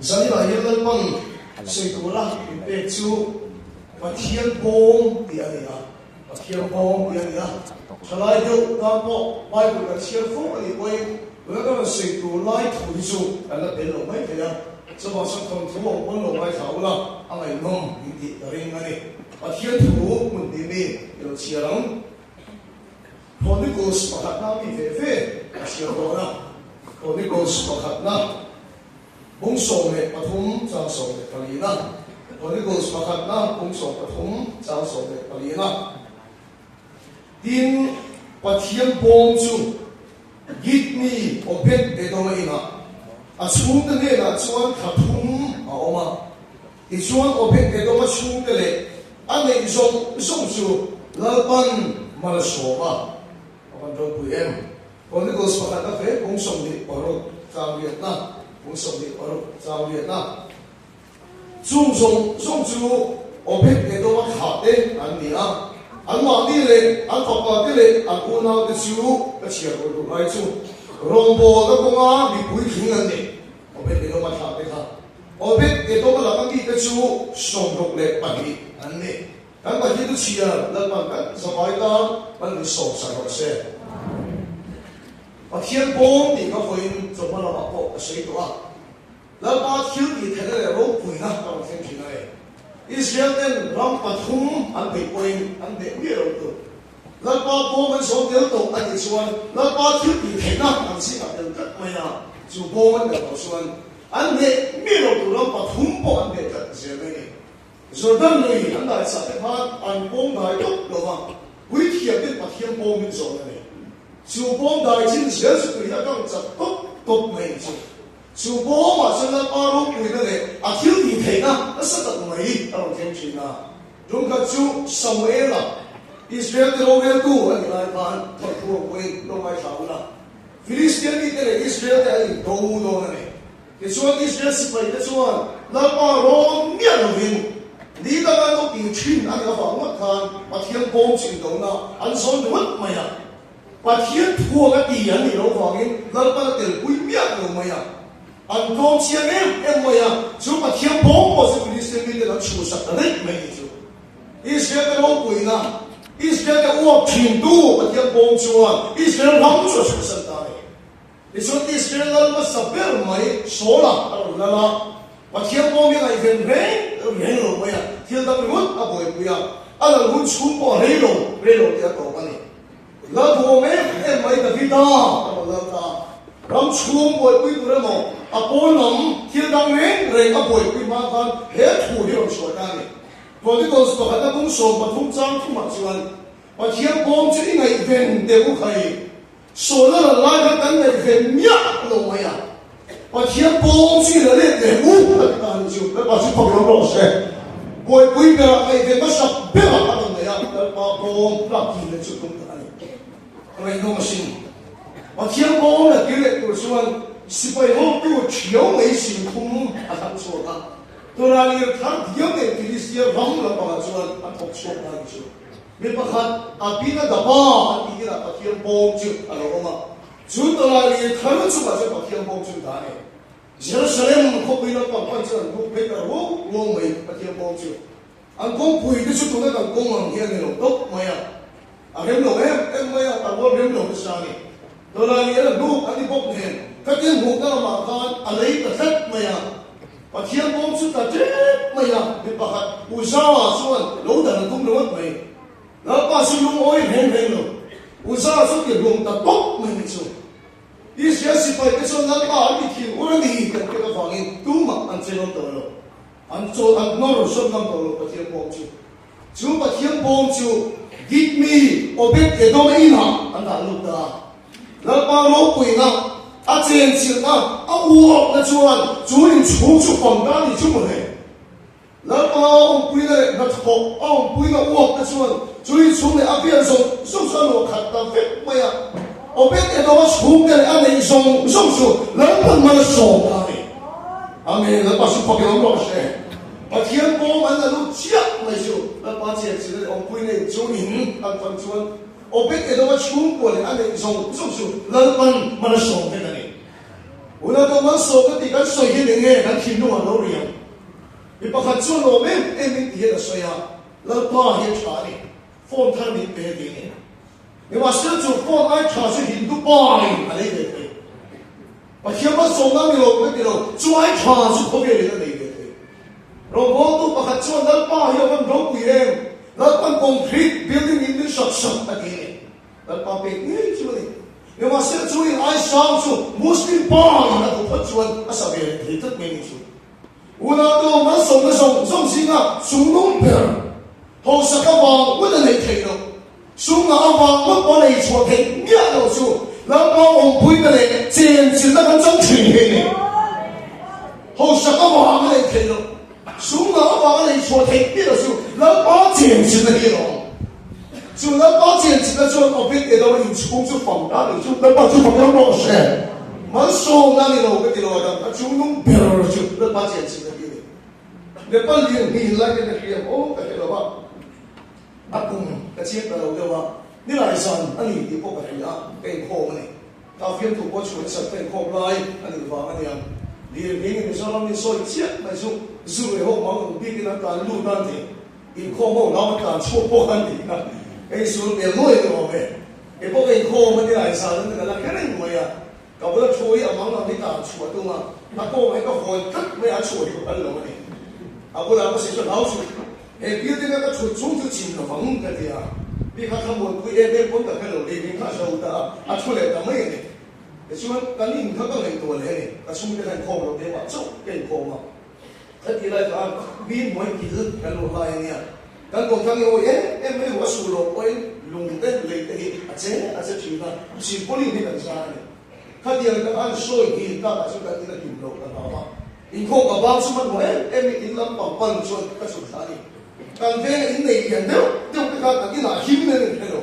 Zaninah hian Lalpan sawi tura min pek chu Pathian bawm tih a ni a, Pathian bawm tih a ni a. Thalai deuh tan pawh Bible kan chhiar fo a nih pawhin tuna ka rawn sawi tur lai thu hi chu kan la tel lo mai thei a. Chuvang chuan thawnthu a awm pawn lo ngaithla ula a ngaihnawm min tih ka ring a ni. Pathian thu hmun hnih mi i lo chhiar ang. Chronicles pakhatna mi ve ve a chhiar dawn a. Chronicles pakhatna. Bung 13 chang 14 na, Chronicles pakhatna bung 13 chang 14 na. Tin, Pathian bawm chu Gitni Obed-Edoma inah a chhungte hnenah chuan thla thum a awm a. Tichuan Obed-Edoma chhungte leh a neih zawng zawng chu Lalpan mal a sawm a. A van ropui em? Chronicles pakhat a fe bung 26 chang riatna, bung 26 chang riatna. Chung zawng zawng chu Obed-Edoma thlah te an ni a, anmahni leh an fapa te leh an unau te chu ka chhiar rawih duh lai chu rawngbawlna kawnga mipui tling an ni. Obed-Edoma thlah te kha Obed-Edoma laka mite chu 62 an ni. Kan Pathian chu chhiar Lalpan kan zavai tan kan in sawm sak rawh se. Pathian bawm tih ka vawiin chawhma lamah pawh ka sawi tawh a. Lalpa thil tih theihna leh ropuina ka rawn thleng thin a ni. Israel ten ram pathum an beih pawhin an beih miah lo tur. Lalpa bawm an zawm tel tawh a tih chuan Lalpa thil tih theihna an zingah tel tlat mai a, chu bawm an tel tawh chuan an hneh miah lo tur ram pathum pawh an beih tlat zel mai a ni. Jordan lui an dai chah te khan an pawm dai tawp lo va, puithiam ten Pathian pawm in zawn a ni. Chu pawm dai chin zel chu tui a kang chak tawp tawp mai chu. Chu pawmah chuan Lalpa ropuina leh a thil tih theihna nasa tak mai a rawn thleng thin a. Tumkhat chu Samuela, Israel te roreltu a nih lai khan thawnthu ang pawhin lo ngaithla ula, Filistia mite leh Israel te an indo dawn a ni. Tichuan Israel sipaite chuan Lalpa rawn miah lovin ni danga lo tih thin a nih avang ngawt khan Pathian bawm chu indona an zawn ringawt mai a. Pathian thuak a ti an nih loh vangin Lalpan a telpui miah lo mai a. An tlawm chiang em em mai a, chu Pathian bawm pawh chu Filistin miten an chhuhsak ta daih mai ni chu. Israel te ropuina, Israel te uap thintu Pathian bawm chuan Israel ram chu a chhuhsan ta a ni. Tichuan Israel lal hmasa ber mai Saula a rawn lal a, Pathian pawh mi ngaihven reng reng lo mai a, thil dang ringawt a buaipui a, a lal hun chhung pawh a rei lo, rei lo tih a tawp a ni. Lal duhawm em em mai Davida a rawn lal ta a, ram chhung buaipui tur emaw a pawn lam thil dang reng reng a buaipui hma khan he thu hi rawn chhuah ta a ni. Chronicles pakhatna bung 13 chang thumah chuan, Pathian pawm chu i ngaihven teh u khai. Sawn a ral lai khan kan ngaih ve miah lo mai a, Pathian pawm chu i la let leh u a ti ta a nih chu. Lalpa chu fak lo rawh se. Buaipui berah ngaih ve hmasa berah a rawn nei a, Lalpa pawm tlak tih leh chu tum tak a ni. Ka ngaihnawm asin. Pathian pawm la kir leh tur chuan sipai hotu thiau mai 30 a thlang chhuak a, tunah lirthar diam leh Filistia ram lampangah chuan a thawk chhuak ta a nih chu. Mi pakhat Abinadaba an tih inah Pathian bawm chu a lo awm a, chu tawlai lir thar chungah chuan Pathian bawm chu dah a ni. Jerusalem khawpui lampang pan chuan an buk phei ta ruau ruau mai Pathian bawm chu. An kawngpui te chu tuna kan kawng ang hi a ni lo tawp mai a, a rem lo em em mai a, a rual rem lo nasa a ni. Tawlai lir a hnuk an ni bawk nen, khatin hmuhna lamah khan a lei ta tlat mai a. Pathian bawm chu ta tep mai a, mi pakhat Uzawa chuan lo dan a tum ringawt mai. Lalpa chu lungawi reng reng lo. Uzawa chu ti hlum ta tawp mai ni chu. Israel sipai te chuan Lalpa an ti thin ur a ni tih an pek avangin tumah an che ngam tawh lo. An chawl an hnawr sawn ngam tawh lo Pathian bawm chu. Chu Pathian bawm chu Gitmi Obed-Edom inah an dah lut ta a. Lalpa ropuina a chenchilhna a uapna chuan chu inchhung chu fang ta ni chu mawle. Lalpa awmpuina leh hnathawk a awmpuina uapna chuan chu inchhung leh a vel zawng zawng chu a luah khat ta vek mai a. Obed-Edoma chhungte leh a neih zawng zawng chu Lalpan mal a sawm ta a ni. Amen. Lalpa chu fakin awm rawh se. Pathian bawm an la lut chiah mai chu Lalpa chenchilhna leh awmpuina inchung in an fan chuan Obed-Edoma chhungkua leh a neih zawng zawng chu Lalpan mal a sawm vek a ni. Unau malsawmna tih kan sawi hian eng nge kan thinlungah lo riang? Mi pakhat chuan awm em em in ti hian a sawi a, Lalpa hi a tha a ni, phone thar min pe ti a ni. Nimahsela chu phone ai tha chu Hindu pa in a lei ve thei. Pathian malsawmna ni lo ka ti lo, chu ai tha chu khawvelin a nei ve thei. Rawngbawltu pakhat chuan Lalpa hi a van ropui em, Lalpan concrete building in min sak sak a ti a ni. Lalpa pek ngei chu a ni. Nimahsela chu in ai sang chu Muslim pa in a duh phawt chuan a sa ve leh thei tlat mai ni chu. Unautu malsawmna zawng zawng zinga chungnung ber hausak avang ngawt a neih theih loh, sumna avang ngawt pawh a nei chhuah theih miah loh chu Lalpa awmpuina leh chenchilhna kan chang thin hi a ni. Hausak avang a neih theih loh, sumna avang a nei chhuah theih miah loh chu Lalpa chenchilhna hi a lo awm. Chu Lalpa chenchilhna chuan Obed Edom-a inchhung chu fang ta ni chu Lalpa chu fang ram rawh se. Malsawmna ni lo ka ti lo a dang a chungnung ber chu Lalpa chenchilhna hi a ni. Nepal lian hnih lai hian ka hriam aw ka hre lo a, a kum ka chiang ta lo deuh a, nilai zan a ni tih pawh ka hria a, ka inkhawm a ni. Ka fiamthu pawh chhuah sat ka inkhawm lai a nih vang a niang. Lirnghing in Mizoram in sawi chiah mai chu zu leh ho mang ang bikin an tlan lut a ni. Inkhawm ho lam a tlan chhuak pawh a ni a, ka insul hmel nuai ni awm e. Kei pawh ka inkhawm a ni a, insan an ka la kher reng mai a, ka bula thu hi a mang ang hi tlan chhuah tum a, a kawng hi ka hawn tlat mai a, a chhuah hi ka phal lo a ni. A bulah ka sawi chu hlau suh, he building a ka chhut chhung chu chim lo vang ka ti a, mi kha thlamuanpui em em pawn ka hre lo, lei min kha a zo ta a, a thu leh ta mai a ni. Tichuan, kan in kha ka ngaihtuah leh a ni, ka chhungte kha inkhawm lo keimah chauh ka inkhawm a. Heti lai khan mi hnuai kil kan luh lai a nia. Kan kawmthlang hi awi em em mai hu a su loh pawhin lung te lei te hi a che a che thin a, silpauline hi kan zar a ni. Khatiang tak an sawi nghil tak ah chuan kan in a hlim loh ka hlau a. Inkhawm ka bang chu hmanhmawh em em in in lam pang pan chuan ka chhuk thla a ni. Kan venga in nei lian deuh deuh te khan kan inah him nen in hre lo.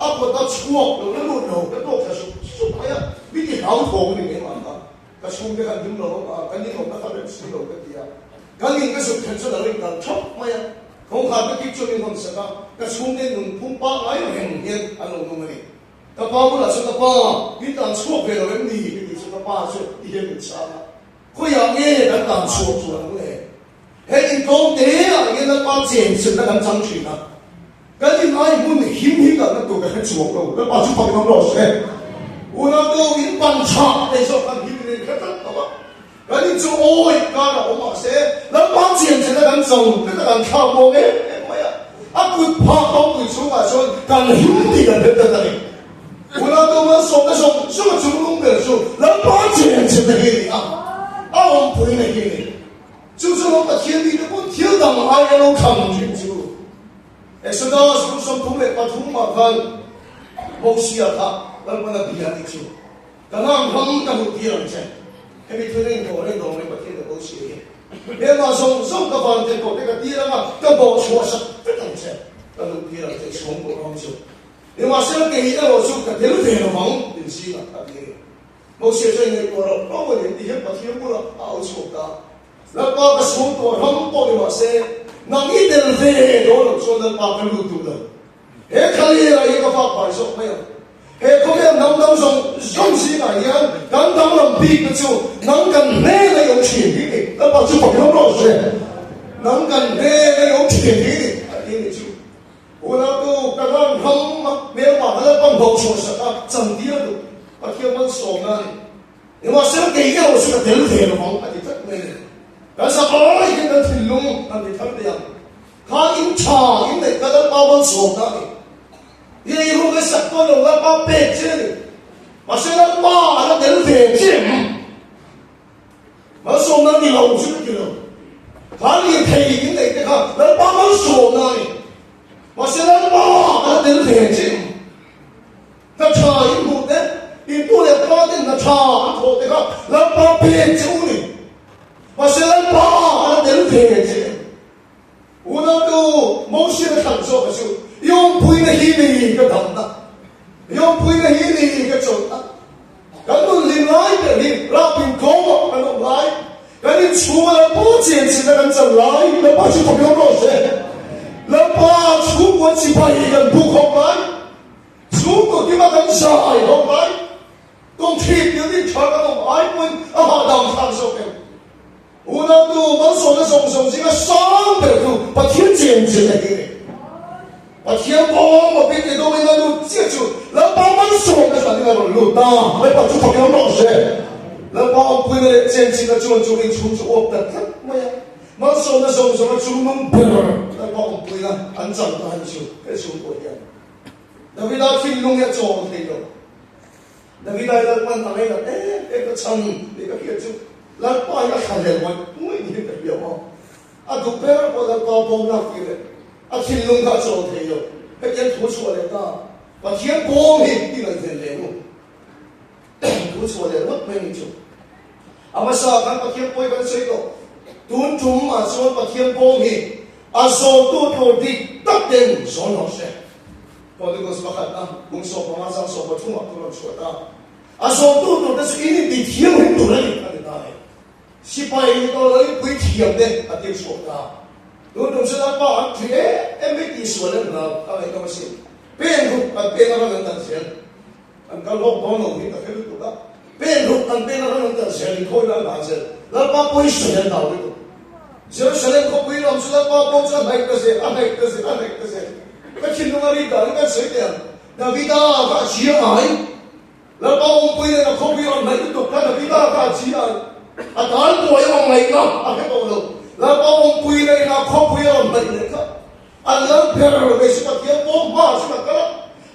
A kawt a chhuak lo la lut lo ka tawk thla sup sup mai a, mi ti hlauthawng a ni keimah kha. Ka chhungte khan ding lo a, kan inawmna kha rem si lo ka ti a. Kan in ka zuk thlen chuan a lo inkal thap mai a. Kawngkhar ka kik chuan min hawn sak a, ka chhungte nun phum pangngai reng hian an lo nung a ni. Ka pa bulah chuan ka pa, min tan chhuak ve lo em ni? ka tih chuan ka pa chu ti hian min chhang a, Khawiah nge kan tan chhuak chuan ang le? He intlawm te ah hian Lalpa chenchilhna kan chang thin a, kan in ai hmun him hi kalna tur ka hre chuang lo, Lalpa chu fak in awm rawh se. Unau in pan tha te zawk kan him in a inhre tlat lo a, kan in chu awi kar a awm mahse Lalpa chenchilhna kan chang tlat a kan thlak bawk em em mai a, a kut phah kawngpui chhungah chuan kan him tih kan hre tlat a ni. Unau malsawmna zawng zawng a chunglung ber chu Lalpa chenchilhna hi a ni a, a awmpuina hi a ni. Chu chu lo Pathian mite pawn thil dang ai a lo thlang thin chu. Exodus kum 33 ah khan Mosia kha Lalpan a bia tih chu ka ngang ram ka hmuh tir ang che. Hemi thil reng dawr reng dawr mai Pathian a Mosia hi hmelma zawng zawng ka van te pawh te ka tir anga ka bawh chhuah sak vek ang che ka luh tir ang che chhawng pawh ram chu. Nimahsela kei erawh chu ka tel ve lovang tin zingah a ti a ni. Mosia chuan ngaihtuah rauh rauh a ni tih hian Pathian bulah a au chhuak ta. Lalpa ka suam tawh ram pawh ni mah se, nang i tel ve dawn loh chuan Lalpa ka lut duh lo. He Khalira hi ka vak bai zawk mai ang. He khawvel hnam dang zawng zawng zingah hian kan danglam bik te chu nang kan hnen a i awm thin hi ni. Lalpa chu fak hlawm rawh se. Nang kan hnen a i awm thin hi ni a ti a nih chu. Unautu, ka ram ram a hmelma ka Lalpan hlawh chhuah sak a, chantir a duh. Pathian malsawmna a ni. Nimahsela kei erawh chu ka tel ve lo ang a ti tlat mai a ni. Kan sapai hian kan thinlung han ti thar teh ang. Kha in tha in neih kha Lalpa malsawmna a ni. I ei ruk i sak dawn lo Lalpa pek che a ni. Mahse Lalpa a la tel ve che em? Malsawmna ni lo chu ka ti lo. Kha lirthei in neih te kha Lalpa malsawmna a ni. Mahse Lalpa a la tel ve che. Hna tha in hmuh te, in pu leh pa ten hna tha an thawh te kha Lalpa pek che u ni. Mahse Lalpa a la tel ve che. Unautu Mosian a thlan zawk a chu, I awmpuina hi ni ka damna, i awmpuina hi ni ka chawlhna. Kan nun hlim lai ber hi rapin kawngah kan awm lai, kan inchhunga Lalpa chenchilhna kan chan lai, Lalpa chu fak hlawm rawh se. Lalpa chhungkua chibai kan buk hawk lai, chhungkaw kima kan zai hawk lai. Concrete building tha kan awm ai pawhin a hahdam thlak zawk em? Unautu malsawmna zawng zawng zinga sang ber chu Pathian chen chen a hi a ni. Pathian pawm a bik ni dawmin a lut chiah chu Lalpa malsawmna hran in a rawn lut ta. Lalpa chu fak lam rawh se. Lalpa awmpuina leh chen chinna chuan chu inchhung chu uap ta tlat mai a. Malsawmna zawng zawng a chungnung ber Lalpa awmpuina an chang ta a ni chu he chhungkua hian. Davida thinlung hi a chawl thei lo. Davida hi Lalpan a ngainat em em ka chhan tih ka hriat chu Lalpa hi a thlahlel ngawih ngawih niin ka hria maw. A duh ber pawh Lalpa bawm lak tih leh a thinlung kha a chawl thei lo. Hetiang thu chhuah leh ta Pathian bawm hi i ngaihven leh nu. Thu chhuah leh ngawt mai ni chu. A hmasa khan Pathian pawi kan sawi tawh. Tun tum ah chuan Pathian bawm hi a zawltu tur dik tak ten zawn rawh se. Chronicles pakhat a kum 15 chang 13 ah thu rawn chhuah ta. A zawltu tur te chu in inti thianghlim tur a ni a ti ta e. Sipai ni tawh lo in puithiam te a tir chhuak ta. Tun tum chu Lalpa an thi em em mai tih sual em lo a ngaihnawm asin. Pen ruk an pen a rawn an dan zel. An kal hlawk dawn lo hi ka hre lutuk a. Pen ruk an pen a rawn an kal zel inkhawina an hah zel. Lalpa pawisa hian dau lutuk. Jerusalem khawpui lam chu Lalpa pawh chu a hnaih ta zel, a hnaih ta zel, a hnaih ta zel. Ka thinlung a rik danin kan sawi teh ang. Davida kha a chi a ngai. Lalpa awmpui nen a khawpui rawn hnaih lutuk kha Davida kha a chi a ngai. A tal buai a ngaihna a hre tawh lo. Lalpa awmpui nen a khawpui a rawn hnaih leh kha. An lal ber mai chu Pathian pawm hma chu ka kal a,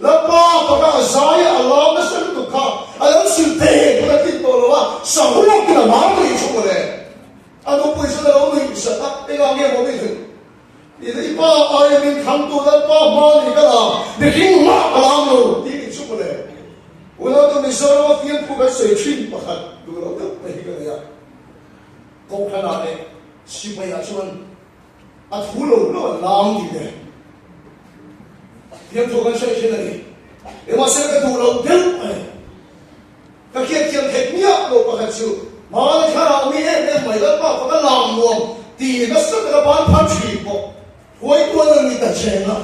Lalpa baka a zai a, a lam nasa lutuk kha a lo sil ve pawn a tlin tawh lo a, saruak in a lam rih chu mawle. A nupui chuan a lo nuih sat a, Engah nge maw mi hlim? Tiin i pa aia min thangtu Lalpa hma ni ka lam, mihring mah ka lam lo tih ni chu mawle. Unautu Mizoram a fiamthu kan sawi thin pakhat duh lo deuh mai hi ka nei a, Kohhranah leh Sipaiah chuan A thu lo lo an lam tih te fiamthu kan hriat thin a ni. Nimahsela ka duh lo deuh a ni. Ka hriatthiam theih miah lo pakhat chu Hmana thlarau mi em em mai Lalpa fa ka lam nuam tih nasa taka ban phar thin pawh huaituan an ni ta cheng a.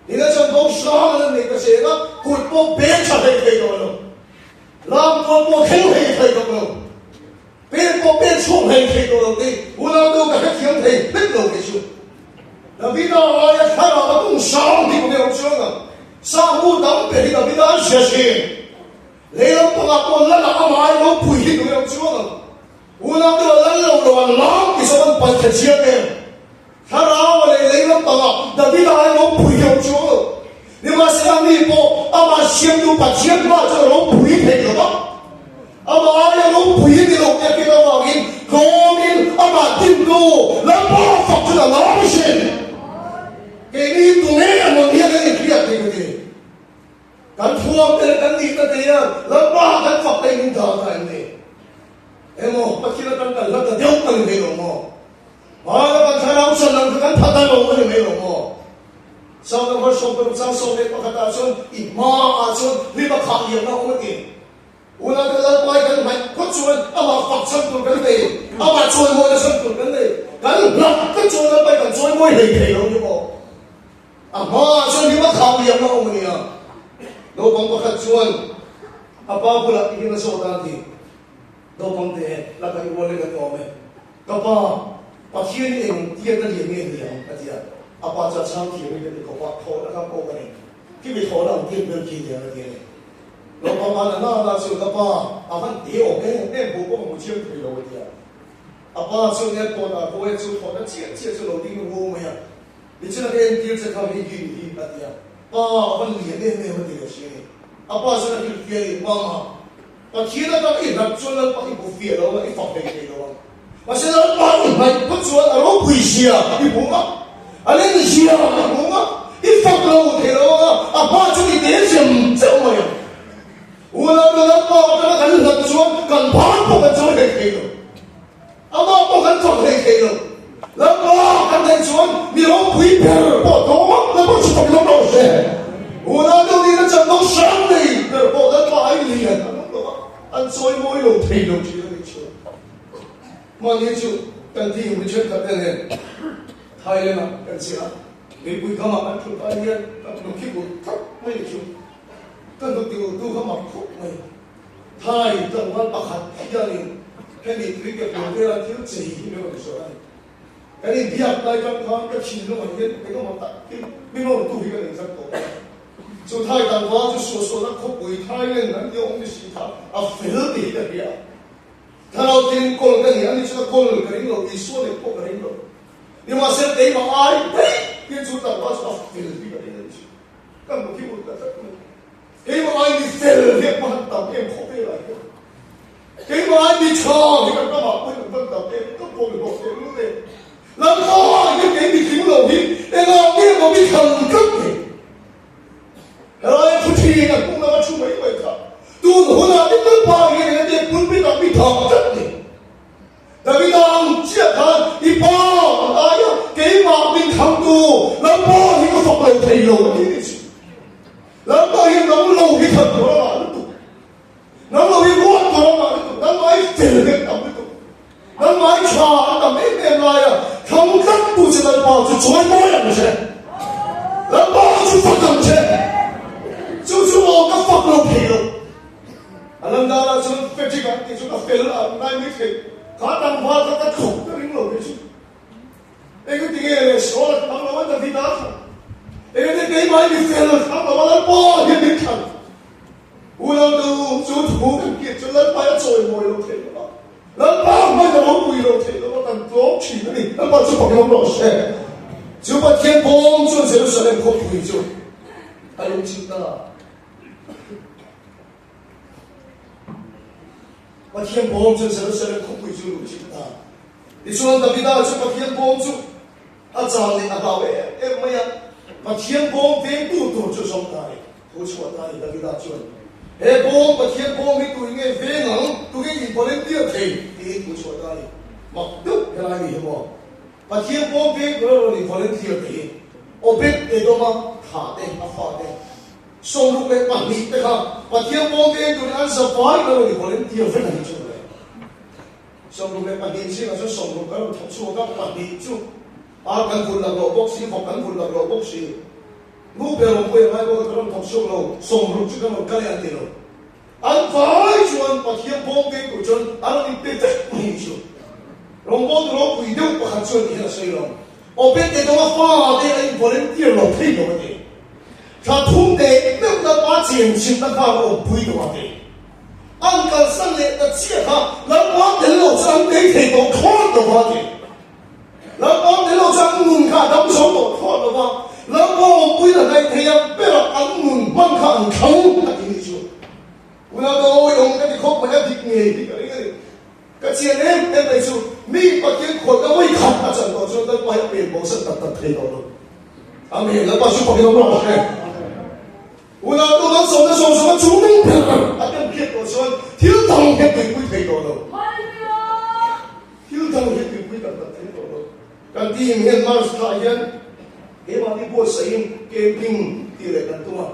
Ina chuan bo hrang an ni ta cheng a, kut pawh beng tha hlei thei tawh lo. Lam tual pawh thleng hlei thei tawh lo. Pen pawh pen chhuak hlei thei tawh lo tih unau deuh ka hrethiam thei hlek lo kei chu. Davida aia thlarau a tung sang hi ka awm chuang ang. Sangmu tam ber hi Davida an hria thin. Lei lampangah pawh lal ah amah ai ropui hi ka awm chuang ang. Unau deuh a lal lo lo an lam ti zawk an palh kha chiang em. Thlarau a leh lei lampangah Davida ai ropui hi a awm chuang lo. Nimahsela mi pawh amah siamtu Pathian hmaah chuan a ropui thei lo va. Amah aia ropui hi ni lo te kin avangin tlawmin amah dintu Lalpa fak chu a lam asin. Keini hi tunge a nun hian kan inhriat thei ka ti. Kan thuam te leh kan nihna te hian Lalpa kan fak te in dah ta em ni? Emaw Pathian atang kan hla ta deuh a ni mai lo maw? Hmana kan thlarau chan ang kha kan phat a lo a ni mai lo maw? Psalm number 16 chang 11 ah chuan i hma ah chuan hlim a khah liamna a awm a ti. Unau te Lalpai kan hnaih phawt chuan amah fak chhan tur kan nei, amah chawimawina chhan tur kan nei. Kan hlak vek chuan Lalpai kan chawimawi hlei thei lo ni maw? A hma ah chuan hlim a khah liamna a awm a nia. Naupang pakhat chuan a pa bulah ti hian a zawt a ti. Naupang te laka i rual lek an awm e. Ka pa, Pathian hi eng tiat a lian nge ni ang? a ti a. A pa chuan chhang thiam in ka ti khawp a, thawhna kha pawh ka nei. Khi mi thawhna ang tiat ber khi nia ka ti a ni. Naupang an a nana chuan ka pa, a van te awm em em pawh pawh ka hmu chiang thei lo a ti a. A pa chuan airport ah pawh e chu thawhna chiah chiah chu lo ding ruau mai a. Nichina ka entir che kha hei hi ni hi a ti a. Pa, a van lian em em a ti leh si a ni. A pa chuan a hrilhfiah a ni, Mama, Pathian atang i hlat chuan Lalpa i hmu fiah lo a, i fak hlei thei lo ang. Mahse Lalpa i hnaih phawt chuan a ropui zia i hmu ang a, a len zia i hmu ang a, i fak lo thei lo ang a, a hma chuan i te chem cheuh mai ang. Unau te Lalpa atanga kan hlat chuan kan ban pawh kan chawi hlei thei lo. Amah pawh kan fak hlei thei lo. Lalpa kan theih chuan mi ropui ber pawh dawng a, Lalpa chu fak lawm rawh se. Unau deuh nih na chan lo hrang nei ber pawh Lalpa ai lian an awm lo a, an chawi mawi lo thei lo thin a nih chuan. Mahni chu kan team mi thenkhat te nen Thailand ah kan chiah a, mipui kam ah kan thut lai hian ka hnuk hi ulh tlat mai ni chu. Ka hnuk ti ulh tu kha mak khawp mai. Thai tlangval pakhat hianin hemi tui ke pawl vela thil chei hi min rawn zawh a ni. Kan inbiak lai tang khan ka thinlungah hian engemaw tak hi min rawn tu hi ka nei zat tawh a. Chu Thai tlangval chu suahsuahna khawpui Thailand an tih a awm ni si kha a fel tih hi ka hria a. Thlarau tin kawl ka ni a ni chu ka kawl ka ring lo, Isua leh pawh ka ring lo. Nimahsela keimah ai daih hian chu tlangval chu a fel hi ka ring a ni chu. Ka hmu khi ul ta tlat mai. Keimah ai mi fel hi an han tam em khawvel ah hian. Keimah ai mi tha hi kan ramah pawhin an van tam em ka pawh mi bawk teh lul e. Lalpa hian kei mi tling lo hi engah nge maw mi thlan tlat ni. Helai thu thin an hmung lama thu mai mai kha tun hunah ni Lalpa hian eng ate pulpit ah mi thah tlat ni. Davida ang chiah khan i pa an ai a, keimah min thangtu Lalpa hi ka fak lo thei lo a ti ni chu. Lalpa hi nang lo hi that tur a ngah lutuk. Nang lo hi ruat tur a ngah lutuk. Nangmah hi fel vek tam lutuk. Nangmah hi tha an tam em em lai a, thang tlat tu che Lalpa chu chawi mawi ang che. Lalpa chu fak ang che. Chu chu maw ka fak lo thei lo. A lan danah chuan Patrick an tih chu ka fel a ngai mai thei. Kha tlangval kha ka thawk ka ring lo ve chu. Engati nge le Saul a thlang lo a David a thlang? Engati keimah hi mi fel a thlang lo a Lalpa hian min thlang? Unau chu thu kan kir chu Lalpa hi a chawimawi lo thei lo va, Lalpa hmain a ropui lo thei lo va, kan tlawm thin a ni. Lalpa chu fak lawm rawh se. Chu Pathian bawm chuan Jerusalem khawpui chu a lungchim ta. Pathian bawm chuan Jerusalem khawpui chu luhchilh ta. Tichuan Davida chu Pathian bawm chu a chang leh a hlau em em mai a, Pathian bawm vengtu tur chu zawng ta ni. Thu chhuah ta ni Davida chuan, He bawm, Pathian bawm hi tuin nge veng ang, tunge in volunteer thei? tiin thu chhuah ta ni. Mak deuh helai ni hi maw? Pathian bawm veng tur a rawn in volunteer te hi Obed-Edoma thah te, a fate, 62 te kha Pathian pawl veng turin an zavai lo a ni, volunteer vek a ni chu le. 62 zingah chuan 60 kan rawn thawk chhuak a, pahnih chu ar kan vulh lak loh bawk si, vawk kan vulh lak loh bawk si. Nu ber awm pawh i ngai bawk a, kan rawn thawk chhuak lo, 60 chu kan rawn kal e an ti lo. An vai chuan Pathian pawl veng tur chuan an rawn inpe vek mai chu. Rawngbawltu ropui deuh pakhat chuan ti hian a sawi lo. Obed-Edom-a fate a in volunteer lo thei lo a ti. Thla thum teh meuh Lalpa chenchilhna khan a awmpui tawh a ti. An kalsan leh ta chiah kha Lalpa tel lo chu an bei thei tawh thlawt lo va a ti. Lalpa tel lo chu an nun kha a dam zo tawh thlawt lo va, Lalpa awmpui la hnaih thei ang berah an nun hman kha an thlang a ti nih chu. Unau awm ka ti khawp mai a dik ngei hi ka ring a ni. Ka chian em em mai chu mi Pathian khual ka vawi khat a chan tawh chuan Lalpa hi a pen bo san tak tak thei tawh lo. Amen. Lalpa chu pakin awm rawh se. Unau tu kan sawmna sawm sawm a chung ber a tem khiat tawh chuan thil dang hian tuipui thei tawh lo. Thil dang hian tuipui tak tak thei tawh lo. Kan team hian March thla hian keimahni buatsaih in camping tih leh kan tum a.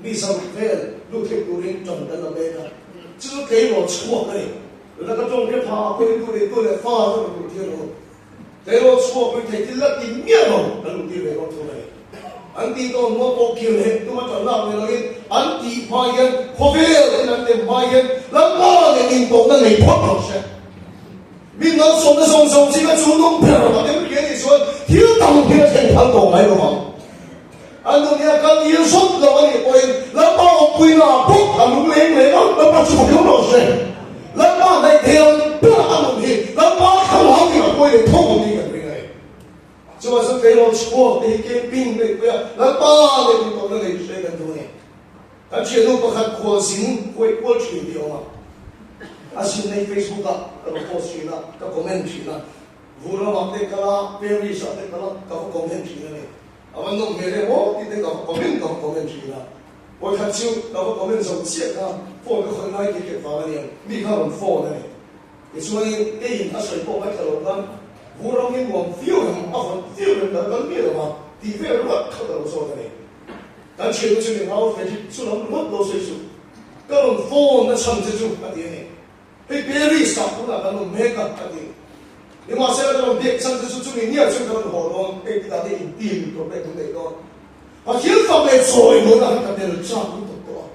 Mi zam vel lut thei turin ṭan kan la mek a, chu chu tleirawl chhuak a ni. Tuna ka ṭawng hian tha a pawhin tu leh tu leh fa chu rawn luh tir lo. Tleirawl chhuak rin thei thil la ti miah lo kan luh tir ve dawn thung a ni. An tih tawh hnuah pawh kir leh tuma ṭan lak ni loin an tih hma hian khawvel in an lem hma hian Lalpa leh intawhna nei phawt rawh se. Mi malsawmna zawng zawng zinga chu nung ber a dem ri a nih chuan thil dang hi a thlen phal tawh ngai lo vang. A nun hi a kal ngil zawt lo a nih pawhin Lalpa awmpuina ah bawk a lung leng leng a, Lalpa chu pakhiau rawh se. Lalpa hnaih thei ang ber a nun hi Lalpa thlarau in a pawi leh tho ang tih kan ring a ni. Chuvang chuan tleirawl chhuak te hi camping neih pui a, Lalpa leh min tawhna nei hre kan duh a ni. Kan thiannu pakhat khualzin kuai kual thin tih a awm a, a zinna hi Facebook ah ka lo post thin a, ka comment thin a, Vur ramah te kal a, Paris ah te kal a, ka va comment thin a ni. A va nawm hmel em aw tih te ka va comment ka va comment thin a, vawikhat chu ka va comment zo chiah kha phone ka khawih ngai kek kek vang a niang, mi kha rawn phone a ni. Tichuanin keiin a sawi pawh ngaithla lo khan vur ram hi nuam viau em, a vawt viau em kan kal miah lo a tih vel ruat kha ka lo zawt a ni. Kan thiannu chu mi ngau ve hi chu lam ringawt lo sawi suh, ka rawn phone na chhan che chu a ti a ni. Hei Paris ah tunah kan awm mek a, a ti. Nimahsela ka rawn biak chhan te chu chumi nia chuan ka rawn haw dawn, hei ti dan hi intim tur pek kan neih dawn. Pathian fak leh chawi mawlh ah hian ka tel chak lutuk tawh a.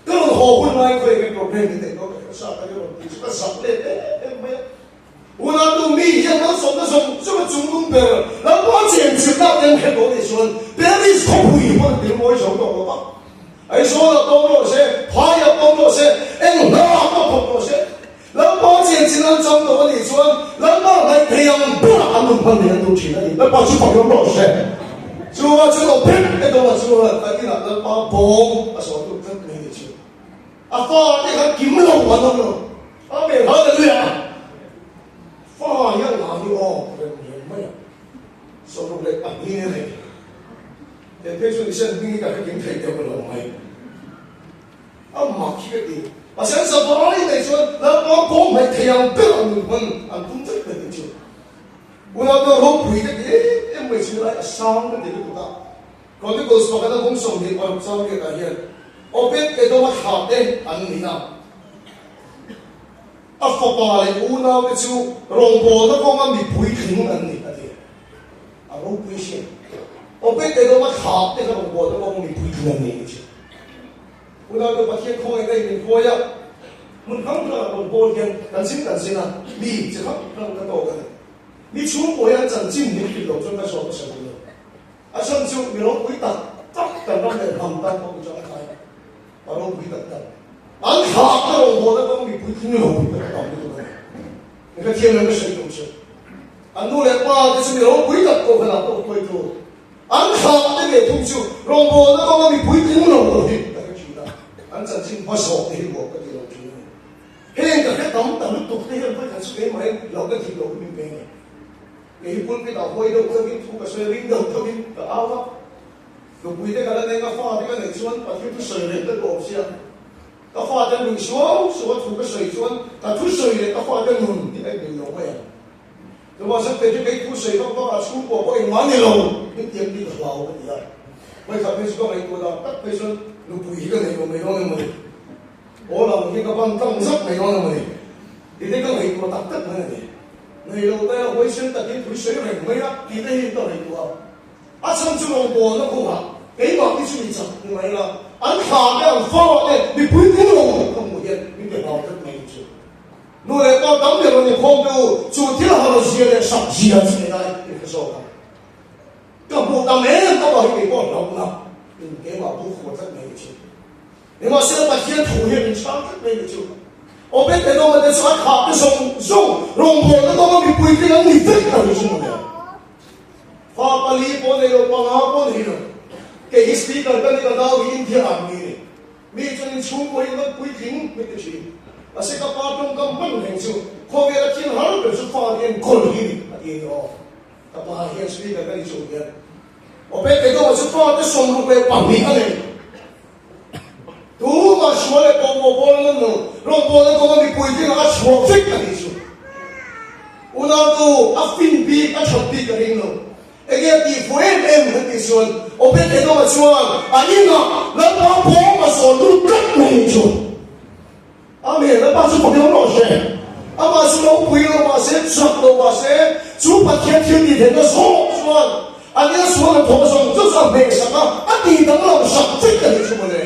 Ka rawn haw hun lai khawi nge problem in neih dawn ka hre sa ka ni rawn tih chu ka zak let em em mai a. Unau mi hian malsawmna zawng zawng a chungnung ber Lalpa chenchilhna ten hre tawh nih chuan Paris khawpui pawn thil mawi zo tawh lo va. Aizawlah tawng rawh se, Phaiah tawng rawh se, eng hna pawh thawk rawh se. Lalpa chenchilh an chang tawh a nih chuan Lalpa hnaih thei ang berah an nun hman leh an tum thin a ni. Lalpa chu fak rawh rawh se. Chuvang chuan lo phet e dawh chuan kan inah Lalpa bawm a sawi tum tlat mai a nih chu. A fa te kha kim lo an awm lo. Amen Hallelujah. Fa hian ngah hi aw rem rem mai a. Sawruk leh pahnih a nei. He phei chu nisen hming hi ka hre kim thei deuh lo mai. A mak hi ka ti. Pasal zavai nei chuan Lalpa pawm hmaih thei ang ber ang nun hman an tum vek mai tih chu. Unau ropui ka ti em em mai chu lai a sang ka ti lutuk a. Chronicles pakhat a bung 26 chang riatah hian Obed Edom-a thlahte an ni a. A fapa leh unaute chu rawngbawlna kawnga mipui tling an ni a ti. A ropui sin. Obed Edom-a thlahte kha rawngbawlna kawnga mipui tling an ni a ti. Unaute Pathian khawngaihna in min hruai a, hmun hrang hrangah rawngbâwl hian kan zin kan zin a, mi chi hrang hrang ka tawk a ni. Mi chhungkaw hian chanchin min hrilh loh chuan ka zawt hmasa duh lo. A chhan chu mi ropui tak tak kan ram leh hnam tan pawh chu a thlai a, a ropui tak tak. An thlak te rawngbawlna kawng mipui tling lo kan tam lutuk a ni. Ni ka thiam lo ka sawi tum chu. An nu leh pa te chu mi ropui tak pawh khan ah pawh hruai tu. An thlak te ve thung chu rawngbawlna kawnga mipui tling lo pawh hi ka hre thin a, an chanchin hmazawk te hi ruah ka ti lo thin a ni. Heng ka hre tam ta lutuk te hian vawikhat chu keimah hian hlauhna dik lo hi min pe a ni. Kei hi pulpit ah hawi deuh deuhin thu ka sawi ring deuh deuhin ka au a, nupui te ka la neng a, fa te ka neih chuan Pathian thu sawi reng te duh awm sia. Ka fa te nuih suau suau a thu ka sawi chuan ka thu sawi leh ka fa te nun hi a inmil lo mai ang. Chuvang kei chu kei thu sawi vak vak a chhungkua pawh engmah ni lo min tiam bik a hlau ka ti a. Vawikhat phei chu ka ngaihtuah dan tak phei chuan nupui hi ka nei lo mai dawn emaw ni. Aw lang hi ka ban tlang zak mai dawn emaw ni. Tih te ka ngaihtuah tak tak mai a ni. Nei lo te a huaisen takin thui sawi reng mai a tih te hi ka ngaihtuah a. A chhan chu rawngbawlna kawngah keimah hi chu mi chak ni mai la, an thla te an fa te mipui tling lo ka hmuh hian min ti hlau tlat mai chu. Nu leh pa tam ber an inkhawm te u, chu thil har zia leh sak zia chu nei lai in hre zawk ang. Ka hmuh tam em avang hi kei pawh hlauhna in keimah buk haw tlat mai chu. Nimahsela Pathian thu hian min chhang tlat mai ni chu. Obed-Edom-a te chu a thlah te zawng zawng rawngbawlna kawnga mipui tling an ni vek a ni chu mawle. Fa pali pawh nei lo, panga pawh nei lo. Kei hi speaker ka ni, ka nau hi India army a ni. Mi chuan inchhungkaw hi kan puitling min ti thin. Mahse ka pa tawngkam hman reng chu khawvela thil har ber chu fa te enkawl hi ni a ti a ni aw. Ka pa hian speaker ka ni chung hian Obed-Edom-a chu fa te 62 a nei. Tumah sual leh pawhmawh bawl an awm lo, rawngbawlna kawnga mipui tlingah a chhuah vek a nih chu. Unautu, a fin bik, a that bik a ring lo. Enge a tih fuh em em kan tih chuan Obed-Edom-a chuan a inah Lalpa bawm a zawn lut tlat mai chu. Amen, Lalpa chu pakhat rawh se. Amah chu ropui lo mah se, chak lo mah se, chu Pathian thil tih theihna zawk chuan a nia sual a thawh zawng chu chu a hmehsak a, a tih danglam sak vek a nih chu mawle.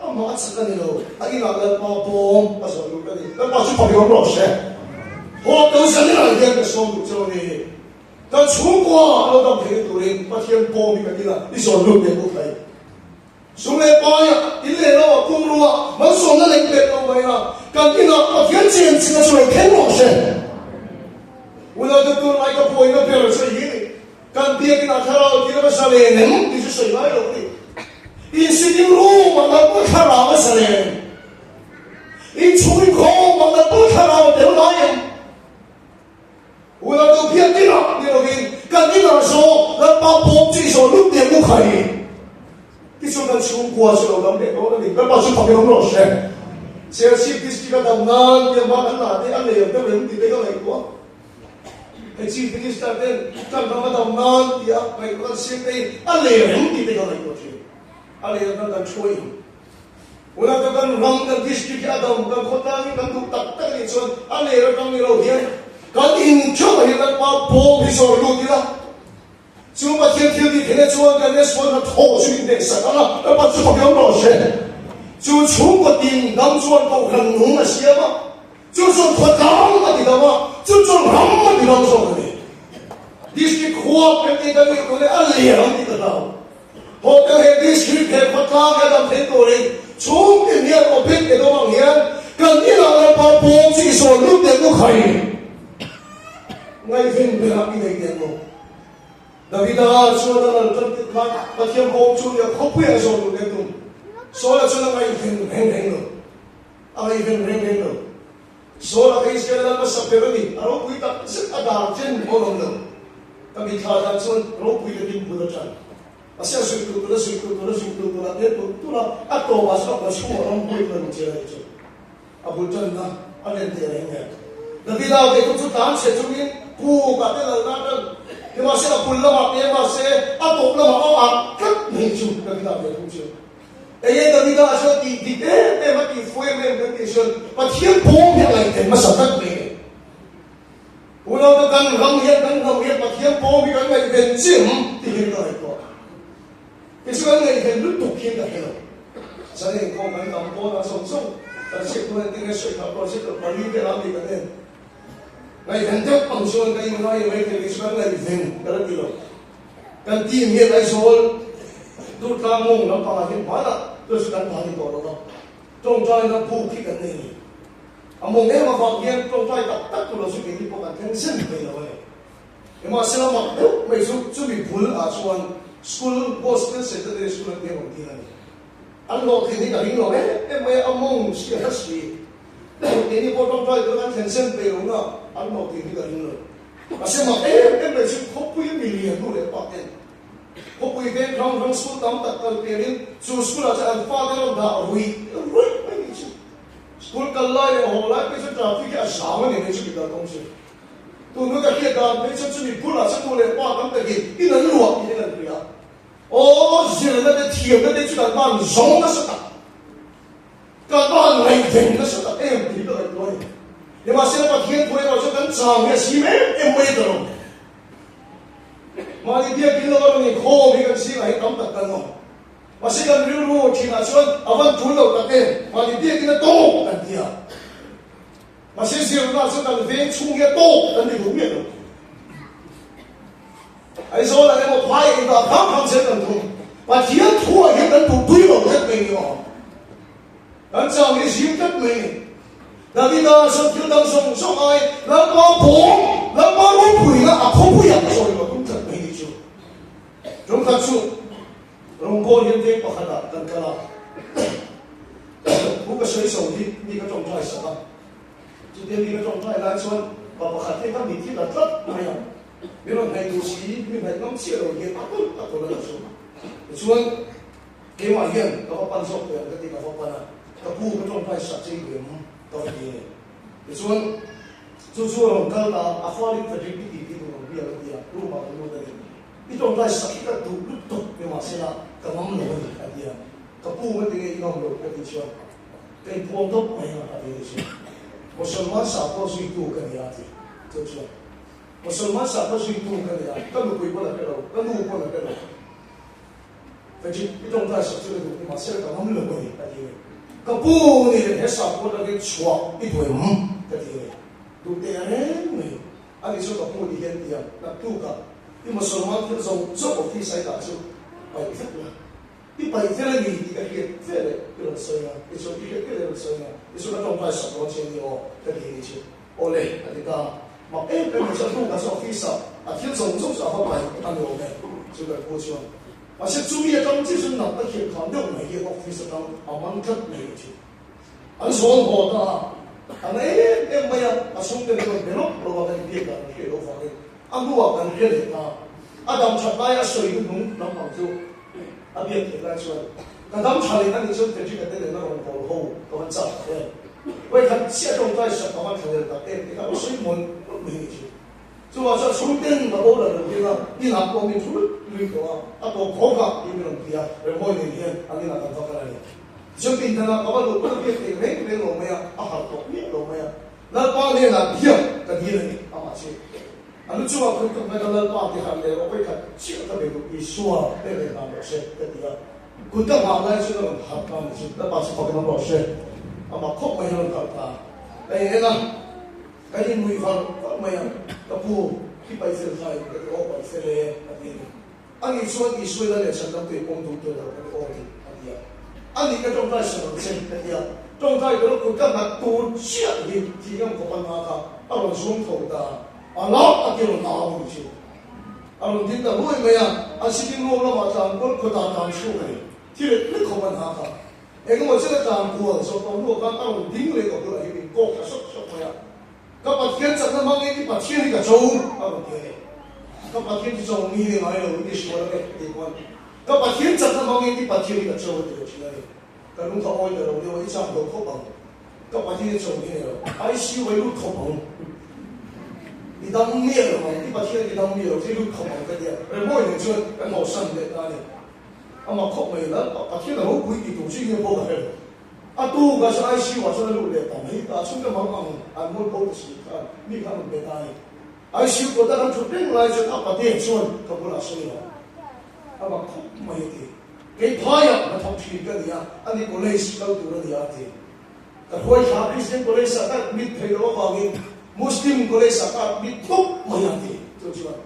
Amah a chak a ni lo, a inah Lalpa bawm a zawh lut a ni. Lalpa chu pakhat rawh se. Haw to zanah hian ka sawm duh cheu a ni. Kan chhungkua lo dam theihna turin Pathian bawm hi kan inah i zawn lut leh bawk thei. Sum leh paiah, in leh lo ah pumrua malsawmna leng pek lo mai a, kan inah Pathian chen chin a chuai thleng rawh se. Unau te tun lai ka buaina ber chu hi ni, kan biakin ah thlarau thil a va zalen em tih chu sawi ngai lo a ni. In sitting room ah Lalpa thlarau a zalen, in chhung inkhawm ah Lalpa thlarau a tel ngai em? Unau te biakin ah ni lovin kan inah zawk Lalpa bawm chu i zawh lut leh mu khai. Tichuan kan chhungkua chu lo dam leh dawn a ni. Lalpa chu fakin awm rawh se. Serchhip District a dam nan tia hma kan la te a nei ang deuh em tih te ka ngaihtuah. Hei Chief Minister ten kan ram a dam nan tia ngaihtuah kan siam te hi a nei ang em tih te ka ngaihtuah thin. A nei ang kan kan thuai ang. Unau kan ram kan district hi a dam kan khawtlang hi kan duh tak tak a nih chuan a nei atang ni lo hian kan in theuh ah hian Lalpa bawm hi zawr lut ila. Chu Pathian thil tih theihna chuan kan Isual hna thawh chu inneihsak ang a, Lalpa chu fak lo rawh se. Chu chhungkaw tin dam chuan kohhran nung a siam a, chu chuan khawtlang a ti dam a, chu chuan ram a ti dam zawk a ni. District khua kan tih kan nih tun hi a lian ang tih ka hlau. Hotel he district he khawtlang he dam thei turin chhungtin hian Obed Edom ang hian kan inah Lalpa pawm chu i sawn lut teh nu khai ngaihven berah i nei teh nu. Davida chuan a ral tan tit khan Pathian pawm chu nia khawpuiah a zawn lut leh tum. Saula chuan a ngaihven reng reng lo. A ngaihven reng reng lo. Saula kha Israel lal hmasa ber a ni. A ropui tak zet a dar chen pawh a awm lo. Ka mithla dan chuan ropui takin bul a tan. Mahse a zui tur tur a zui tur tur a zui tur tur a tel tur tur a, a tawpah chuan a kua chhungah ram buai tur a ni chian a nih chu. A bul tanna a len teh reng nen. Davida ve thung chu tlan chhe chungin puk ah te lalna a tan. Nimahse a bul lamah te mahse a tawp lamah a ah tlat mai chu Davida ve thung chu. Enge Davida chuan tih dik em em a tih fu em em kan tih chuan Pathian bawm hi a ngaihven hmasa tlat mai a ni. Unaute kan ram hian kan hnam hian Pathian bawm hi kan ngaihven chiam tih hi ka ngaihtuah. Kei chu kan ngaihven lutuk hian ka hre lo. Zan inkhawm kan tam pawn a zawng zawng kan hriat hnu hian tinge sawi thah pawh hriat loh pali vel a mi kan en. Ngaihven deuh ang chuan ka inngai mai thei kei chu kan ngaihven ka la ti lo. Kan team hian Aizawl Durtlang mawng lampangah hian hmanah chuan chu kan ta ni tawh lo va, tawngtaina buk hi kan nei a ni. A mawng em avang hian tawngtai tak tak tur lo chu keini pawh kan thleng zen thei lo a ni. Nimahsela mak deuh mai chu chumi bul ah chuan school gospel secondary school an biak awm tir a ni. An hlawhtlin hi ka ring lo em em mai a, a mawng si a hla si. Keini pawh tawngtai tur kan thlen zen peih lo na an hlawhtlin hi ka ring lo. Mahse mak em em mai chu khawpui mi lian nu leh pa ten khawpui veng hrang hrang school tam tak kal pianin chu school ah chuan an fate rawn dah ruih ruih mai ni chu. School kal lai leh haw lai phei chuan traffic hi a zang a ni mai chu mi kal kawng chu. Tun ka hriat dan phei chuan chumi bulah chuan nu leh pa tam takin in an luah tiin an hria. Aw zirna te thiamna te chu kan ban zawng nasa tak, kan ban ngaihven nasa tak em tih ka ngaihtuah a ni. Nimahsela Pathian thu erawh chuan kan chang hi a sim em em mai ta lo. Mahni biakin lova rawn inkhawm hi kan zingah hian tam tak kan awm. Mahse kan rilru thinah chuan a van tul lo tak em, mahni biakin a tawk kan ti a. Mahse zirna chu kan veng chhung hi a tawk kan ti duh miah lo. Aizawl ah emaw phai eng dah kham kham zel kan thung. Pathian thu ah hian kan duh tui lo tlat mai ni aw. Kan chang hi zim tlat mai ni. Davida chuan thil dang zawng zawng ai Lalpa bawm, Lalpa ropuina a khawpuiah a sawi lo tum tlat mai ni chu. Tumkhat chu Rawngbawl hian veng pakhat ah kan kal a, thu ka sawi so hi mi ka tawngtai sak a, chutia mi ka tawngtai lai chuan pa pakhat hi ka mit hi la tlat mai a, mi rawn hnaih duh si, mi hnaih ngam chiah lo hian a tawlh a tawlh a la chu. Tichuan keimah hian ka va pan zawk teh ang ka ti ka va pan a, ka pu ka tawngtai sak che i duh em ka va ti a ni. Tichuan chu chu a rawn kal ta a, a falin Frederick i tih tih duh ang biak a ti a, room ah ka lut a ni. I tawngtai sak hi ka duh lutuk nimahsela ka ngam lo a ni, a ti a. Ka pu nga tinge i ngam lo ka tih chuan ka inpuang dawp mai a, a ti a ni chu. Mosolman sakhaw zuitu ka ni a, a ti. Chu chuan Mosolman sakhaw zuitu ka ni a, ka nupui pawn a hre lo, ka nu pawn a hre lo. Veggie, i tawngtai sak chu ka duh nimahsela ka ngam lo a ni, a ti a ni. Ka pu ni leh he sakhaw atangin chhuah i duh em? ka ti a ni. Duh teh reng mai. A ni chu ka hmu ti hian tiang naktuk a i Mosolman thil zawng zawng office a i dah chu paih vek la, i paih vel a ni tih ka hriat ve leh i rawn sawi a, i chuan i hriat ve leh i rawn sawi a, i chuan a tawngtai sak dawn che ni aw ka ti ni chu aw le a ti ta mak em em chu a hnuk ah chuan office ah a thil zawng zawng chu a va paih a ni awm e chu kan pu chuan mahse chumi atang chiah chuan nat a khian kham deuh mai hi office atang a man tlat mai a ti. An zawn haw ta a, a na em em mai a, a chhungte chu an be lawk lo a, kan inbiak dan an hriat loh vangin a hnuah kan hre leh ta. A dam that laia a sawi hnuhnung lampang chu a biak theih lai chuan ka dam tha leh a nih chuan Frederick-a te nena rawn bawl ho ka van chak tak em, vawikhat chiah tawngtai sak ka van thla leh tak em tih kha a sawi mawlh mawlh mai a ni chu. Chuvang chuan chhungten ka boral lo ding a, inah pawh min thu lut lui tawh a, a tawp khawk a tih min rawn ti a, Remawi nen hian an inah kan va kal a ni. Chutin danah ka va luh pawn a biak theih reng reng lo mai a, a harh tawh miah lo mai a. Lalpa hnenah biak ka dil a ni, amah chu. A lu chungah khum tak mai ka Lalpa ti harh leh rawh, vawikhat chiah ka be duh, Isua hmel leh hna rawh se, ka ti a. Kut ka nghah lai chuan a rawn harh ta a ni chu. Lalpa chu fakin awm rawh se. Amah khawp mai hi a rawn harh ta. Ka in en a, kan innuih var var mai a, Ka pu, khi pai fel kha in ka ti aw pai fel e, a ti a ni. Ani chuan Israel a leh chhan lam tui pawm duh tur lo ka ti aw ti a ti a. Ani ka tawngtai sa lo che ka ti a. Tawngtai tur a kut ka nghat tur chiah hi thih ngam khawp a nghak a, a rawn zuang tho ta a. A lak a ti rawn au a ni chu. A rawn ding ta ruai mai a, an sitting room lamah tlan kual khawtah tlan chhuak a ni. Thi lek lek khawp a nghak a. Engemaw chen a tlan kual zawh tawh hnuah khan a rawn ding leh ka bulah hi min kawk ta sawk sawk mai a. Ka Pathian chakna hmangin i Pathian hi ka cho a rawn ti a ni. Ka Pathian chu cho mi hi ngai lo i ti sual ang e tih pawn ka Pathian chakna hmangin i Pathian hi ka cho a ti lo thin a ni. Ka lung kha awi ta lo deuh a, i chak lo khawp ang. Ka Pathian hi cho mi ni lo. ICU a i lut khawp ang. I dam miah lo ang. I Pathian i dam miah lo chu i lut khawp ang ka tia. Remawi nen chuan kan hawsan leh ta a ni. Amah khawp mai la, Pathian a ropui ti tur chu i nge pawh ka hre lo. A tu ka chu ICU ah chuan a lut leh ta mai ta, chhungte mang ang an ngawi bo ta si khan mi khan rawn be ta a ni. ICU kawta kan thut reng lai chuan a pate chuan ka bulah sawi lo. A bak khawp mai a ti. Kei phaiah hnathawk thin ka ni a, ani college kal tur a ni a a ti. Ka hruai thla Christian college ah ka admit thei lo avangin Muslim college ah ka admit tawp mai a ti. Chu chuan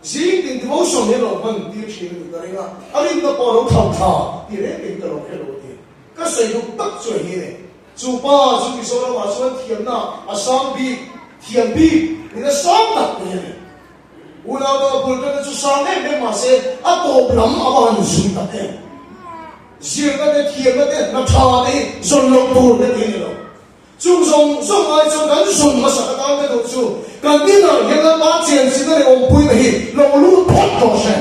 zing tin devotion hi a lo hman tir thin a ni ka ring a, a rinna pawh a lo thlauh thla ti reng reng ka lo hre lo a ti. Ka sawi duh tak chu a hi e. Chu pa chu Mizoramah chuan thiamna a sang bik, thiam bik in a sang tak mai a ni. Unau deuh a bul tana chu sang em em mahse a tawp lam a va han zui tak em. Zirna te, thiamna te, hna tha te hi zawn loh tur te ti a ni lo. Chung zawng zawng ai chuan kan zawn hmasa ka tan te duh chu kan inah hian Lalpa chenchina leh awmpuina hi lo lut phawt tawh se.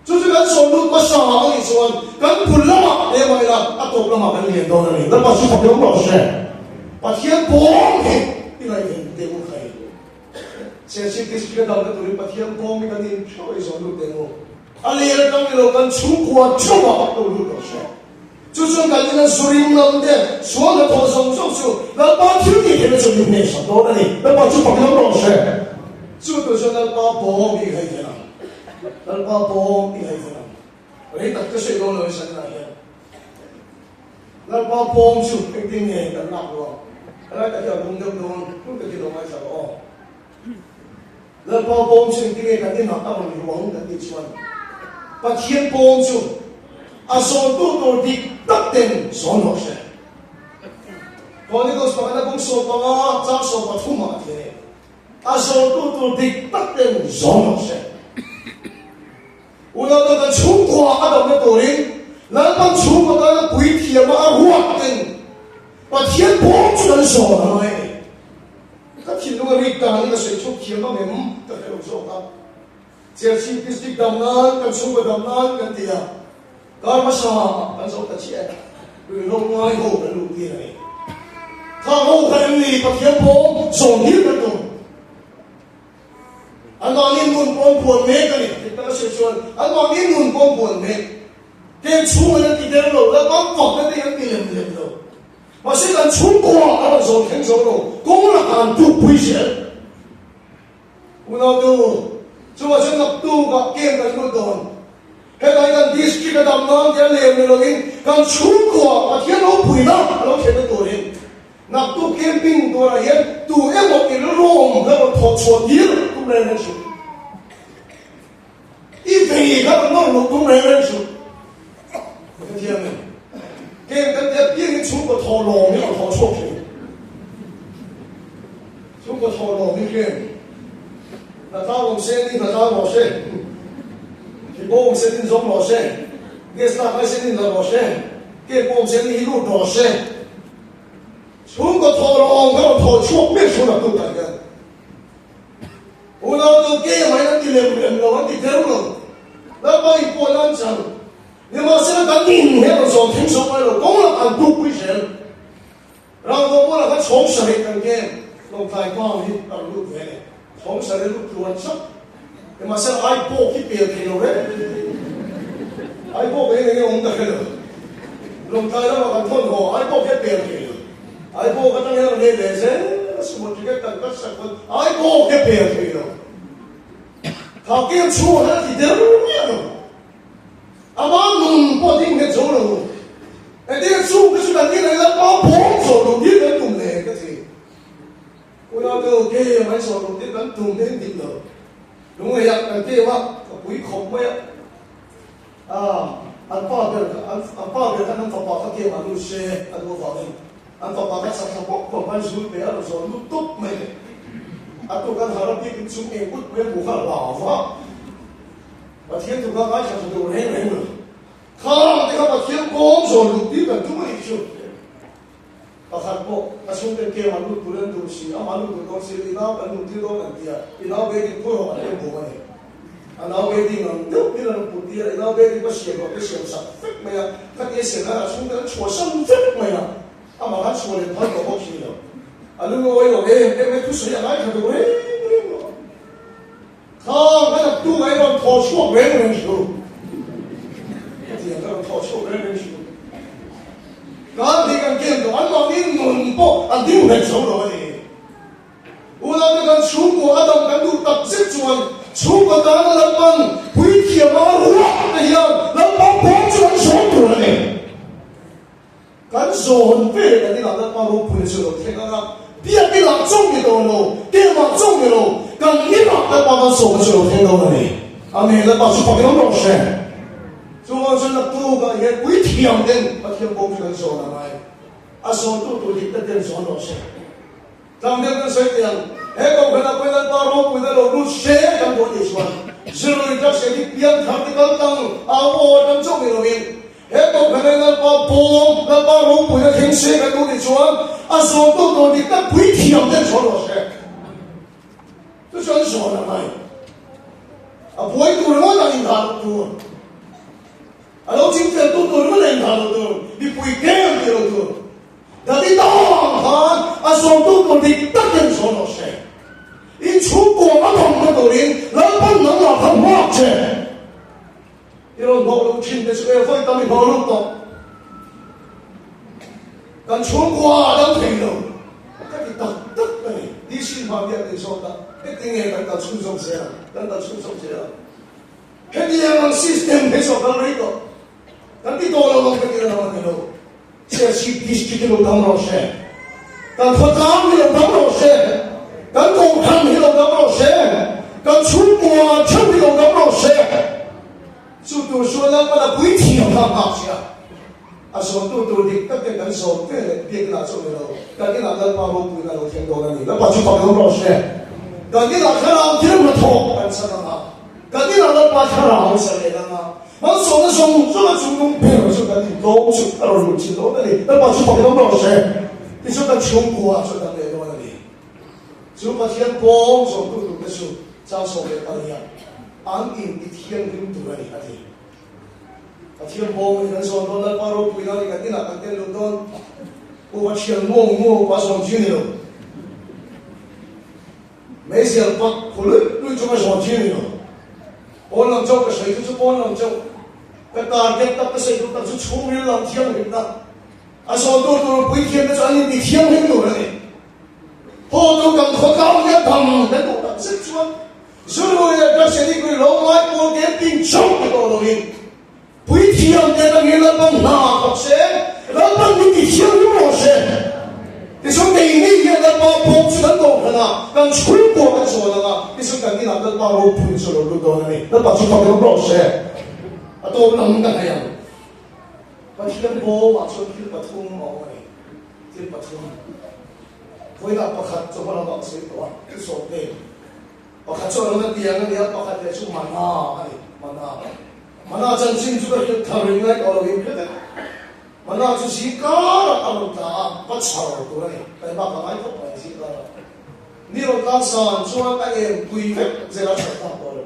Chu chu kan sawn lut hmasa a nih chuan kan bul lamah emaw ila a tawp lamah kan lian dawn a ni. Lalpa chu fak lawm rawh se. Pathian pawm hi i ngaihven teh u khai. Serchhip District a damna turin Pathian pawm hi kan in theuh i zawn lut teh u. A ler atang ni lo kan chhungkua theuhah lo lut rawh se. Chu chuan kan ina zurim lam te sual hnathawh zawng zawng chu Lalpa thil tih theihna chu min hnehsak dawn a ni. Lalpa chu fak lawm rawh se. Chu tur chuan Lalpa pawm i ngaihven ang. Lalpa pawm i ngaihven ang. Rei tak ka sawi dawn lo i sanah hian. Lalpa pawm chu engtin nge kan lak lo ang. Helai tak hi a lung deuh dawn, hun takin lo ngaithla rawh aw. Lalpa pawm chu engtin nge kan inah a rawn ruang kan tih chuan Pathian pawm chu a zawntu tur dik tak ten zawn rawh se. Chronicles pakhat a bung 15 chang 13 ah a ti a ni. A zawntu tur dik tak ten zawn rawh se. Unau kan chhungkua a damna turin Lalpan chhungkaw tana puithiama a ruat ten Pathian pawm chu kan zawn a ngai a ni. Ka thinlung a rik dan hi ka sawi chhuak thiam ang em ka hre lo zawk a. Cherchhip District dam nan, kan chhungkaw dam nan kan ti a, kar hmasa kan zo ta chiah e. Ruihhlo ngai ho kan luh tir a ni. Kha ho kha em ni Pathian pawm zawn hir kan tum. Anmahni nun pawm buan mek a ni. Dik taka sawi chuan anmahni nun pawm buan mek. Kem chhungin an ti der lo, Lalpa fakna te hi an ti lem lem lo. Mahse kan chhungkua a rawn zawn thleng zo lo, kawng lakah an tukpui zel. Unautu, chuvah chuan naktukah kem kan lut dawn. Helai kan district a dam nan tia lem ni loin kan chhungkua Pathian ropuina a lo thlenna turin naktuk camping turah hian tu emaw i rilru awm kha rawn thawh chhuah tir tum reng reng suh. I vei kha rawn nawr luh tum reng reng suh. Ka thiam em? Kem kan tia piang hi chhungkaw thaw lawm hi rawn thawh chhuak thin. Chhungkaw thaw lawm hi kem. Hnatlang awm se ni hnatlang rawh se. Thibo awm se nin zawm rawh se. Gas lak lai se nin la rawh se. Kem pawh awm se ni hi lut rawh se. Chhungkaw thaw lawm kha rawn thawh chhuak miah suh naktuk ah hian. Unau tu ke mai an ti lem lem lo, an ti der lo. Lalpa in pawh nan chang. Nimahsela kan in he rawn zawm thleng zawk ngai lo, kawng lakah an tukpui zel. Rangvaw bulah khan chhawng sarih kan kem, Lawngtlai pa hi a rawn lut ve le. Chhawng sarih lut tluan chauh. Nimahsela ai pawk hi pel thei lo reng. Ai pawk eng enge awm ka hre lo. Lawngtlai lamah kan thawn haw, ai pawk hi a pel thei lo. Ai pawk atang hian a rawn nei ve zel a, sumo ticket kan cut sak pawn ai pawk hi a pel thei lo. Kha kem chhungah khan a ti der miah lo. Ama nun pawh ding nghet zo lo. Engtin chung te chu kan inei Lalpa bawm zawh lo tir kan tum le ka ti. Unau te u ke mai zawh lo tir kan tum te in dik lo. Lungleiah kan kem a, ka pui khawp mai a. Ah, an pa ber kha, an an pa ber khan an fapa kha kem ah lut se a duh avangin an fapa kha chak thla bawk bawk khan zul pe a rawn zawh lut tawp mai le. A tuk an harh a bik in chung eng ut mai a hmuh kha a hlau va. Pathian thu kha ngaithla tha tur reng reng lo. Khang te kha Pathian kawng zawn lut tir kan tum a nih chu. Pakhat pawh a chhungten kem an lut tur an duh si, amah lut tur dawn si lo, i nau kan lut tir dawn an ti a, i nau wedding pawh erawh an en bawm a ni. A nau wedding ang deuh in an put tir a, i nau wedding pawh siam rawh te siam sak vek mai a, khatia siam khan a chhungten an chhuahsan vek mai a, amah khan chhuah leh phal tawh bawk si lo. A lungawi lo em em mai, thusawi a ngaithla duh reng reng lo. Khang ka nap tu ngai rawn thaw chhuak reng reng su. Ka tiang ka rawn thaw chhuak reng reng su. Kan ti kan ken tawh an mahni nun pawh an ding nghet zo lo a ni. Unau te kan chhungkua a dam kan duh tak zet chuan chhungkaw tana Lalpan puithiam a ruah te hian Lalpa pawn chu kan zawm tur a ni. Kan zawn ve kan inah Lalpa ropuina chu lo thleng ang a, biakinah chauh ni tawh lo, keimah chauh ni lo, kan inah Lalpa malsawmna chu lo thleng dawn a ni. Amen. Lalpa chu fak lam rawh se. Chuvang chuan naktukah hian puithiam ten Pathian bawm chu kan zawn a ngai. A zawntu tur dik tak ten zawn rawh se. Tlangdeuh kan sawi teh ang, he kohhranah pawhin Lalpa ropuina lo lut se kan duh tih chuan zirlui tak se hi piang thar te kal tang au aw atang chauh ni lovin he kohhranah Lalpa bawm, Lalpa ropuina thleng se kan duh tih chuan a zawntu tur dik tak puithiam ten sawi rawh se. Chu chuan zawn a ngai. A buai tur ringawt a indah loh tur. A lo chingfel tu tur ringawt a indah loh tur. Mipui kem tih loh tur. David ang khan a zawmtu tur dik takin zawn rawh se. In chhungkuam a dawmna turin Lalpan nangmah kha hmuak che. I rawn hnawh luh thin te chu e vawi tam i hnawh lut tawh. Kan chhungkua a dam thei lo. Ka ti tak tak a ni. DC hma biak ni zawk a, heti nge kan kal chhunzawm zel ang, kan kal chhunzawm zel ang. Hetiang ang system hi saw kal rei tawh. Kan ti tawh lo ang ka ti lo a ni lo. Serchhip District hi lo dam rawh se. Kan khawtlang hi lo dam rawh se. Kan kohhran hi lo dam rawh se. Kan chhungkua theuh hi lo dam rawh se. Chu tur chuan Lalpan a pui thiam kha a nghak che a. A zawmtu tur dik tak ten kan zawm ve leh biakna chu a ni lo. Kan inah Lalpa ropuina a lo thleng dawn a ni. Lalpa chu fak lo rawh se. Kan inah thlarau thil hnathawk kan chan ang a. Kan inah Lalpa thlarau sa leh ang a. Malsawmna zawng zawng a chung nung ber chu kan intlawm chu a rawn luh chin dawn a ni. Lalpa chu fak lo rawh se. Tichuan kan chhungkua chu a dang leh dawn a ni. Chu Pathian pawm zawmtu turte chu chang 18 an inti thianghlim tur a ni a ti. Pathian pawm a ni kan zawn dawn, Lalpa ropui na a ni kan inah kan tel lut dawn. U Pathian muang muang upa zawn chi a ni lo. Meizial pak khu luih luih chu ka zawn chi a ni lo. Pawn lam chauh ka sawi chu chu pawn lam chauh. Ka target tak ka sawi duh tak chu chhungril lam thianghlimna. A zawn tur tur puithiamte chu an inti thianghlim tur a ni. Haw tu kan khawtlang hian dam kan duh tak zet chuan Zurui leh Drasenic ri lo ngai pawl camping chauh ti tawh loin Puithiam te atangin Lalpan hna thawk se, Lalpan min ti thianghlim rawh se. Tichuan keini hian Lalpa pawm chu kan dawh hran a, kan chhungkua kan zawn ang a, tichuan kan inah Lalpa ropui chu a lo lut dawn a ni. Lalpa chu fak rawh rawh se. A tawp lam ka hei ang. Pathian bawmah chuan thil pathum a awm a ni. Thil pathum. Vawiinah pakhat chu hma lamah ka sawi tawh a, thil sawm pek. Pakhat chu a lo na tiang a ni a, pakhat leh chu mana a ni, mana. Mana chanchin chu ka hriat thar ring lai tawh lo in hre vek. Mana chu zingkarah a rawn tla a, va chhar tur a ni. Taima ka ngai khawp mai zingkarah. Ni rawn tlang san chuan a em pui vek zel a chhar tak tawh lo.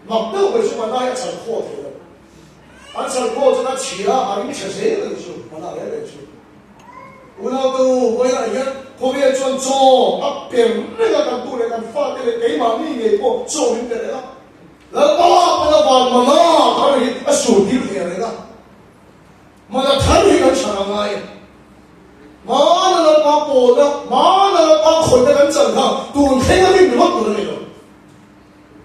Mak deuh mai chu mana hi a chhar khaw thei lo. An chhar khaw chuan a chhia a ring chhe zel a ni chu, mana reng reng chu. Unau te u, vawiinah hian khawvel chuan chaw a per reng a, kan tu leh kan fate leh keimahni ngei pawh chaw min pe reng a. Lalpa pana van mana thar hi a sur tir ve reng a. Mana thar hi kan chhan a ngai. Mana Lalpa pawlna, mana Lalpa khawihna kan chan kha tun thleng a rin ringawt tur a ni lo.